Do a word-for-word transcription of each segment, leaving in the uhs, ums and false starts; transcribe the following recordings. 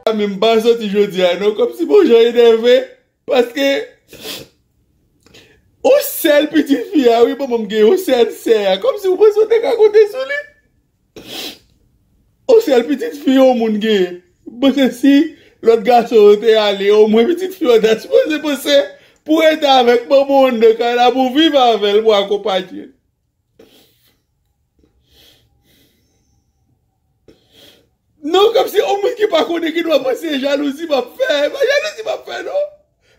la menm pa soti jodi a non, kòmsi bon jan enève, paske yon sèl pitit fi a, wi, manman m gen yon sèl sè a, kòmsi ou panse w te ka konte sou li? Yon sèl pitit fi yon moun gen. Ou panse si lòt gason yo te ale, omwen pitit fi yo ta sipoze panse pou rete avèk manman w anndan kay la, pou viv avè l, pou akonpaye l. Non, kòmsi yon moun ki pa konnen ki dwa panse e jalouzi m ap fè. E pa jalouzi m ap fè, non.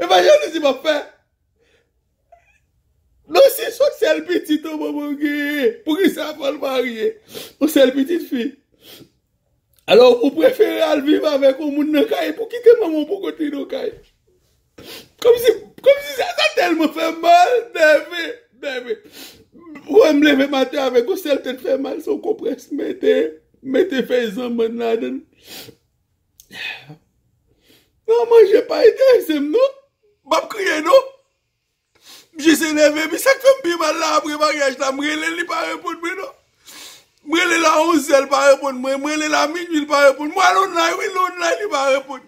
E pa jalouzi m ap fè. Non, si se yon sèl pitit yon manman genyen, poukisa fò l marye? Yon sèl pitit fi. Alò, ou prefere al viv avèk yon moun nan kay pou kite manman w pou kote nan kay. Kòmsi, kòmsi sa, sa tèlman fè mal, nève, nève. Ou wè m leve maten avèk yon sèl tèt fè mal, se yon konprès mete, mete fèy zanmann ladan l. Non, manje pa enterese m, non. M ap kriye, non. M jis enève, epi sa k fè m pi mal la, apre maryaj la, m rele l, li pa reponn mwen, non. M rele l a onz zè, li pa reponn mwen. M rele l a minui, li pa reponn. M al online, wi, l online, li pa reponn.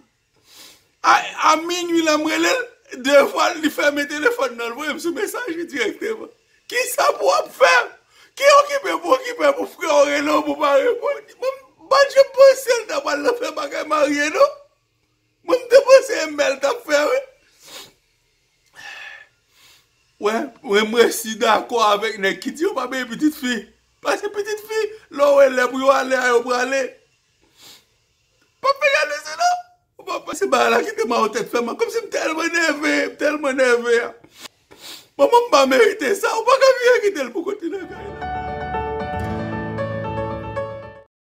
A, a minui la, m rele l, de fwa, li fèmen telefòn nan, l voye m sou mesaje dirèkteman. Kisa pou w ap fè? Ki okipe pou okipe pou frè w rele w pou pa reponn? Mwen, m pa t janm panse l ta pral nan fè bagay marye, non. Mwen, m te panse e mè l t ap fè, wi. Wè, mwen, mwen si dakò avèk nèg ki di yo pa benyen pitit fi. Paske pitit fi, lè w wè lè pou yo ale a, yo prale. Pa fè jalouzi, non. Ou pa panse bagay la kite m a yon tèt fè mal. Kòmsi m tèlman nève, m tèlman nève a. Manman m pa merite sa, ou pa ka vire kite l pou kote nan kay la.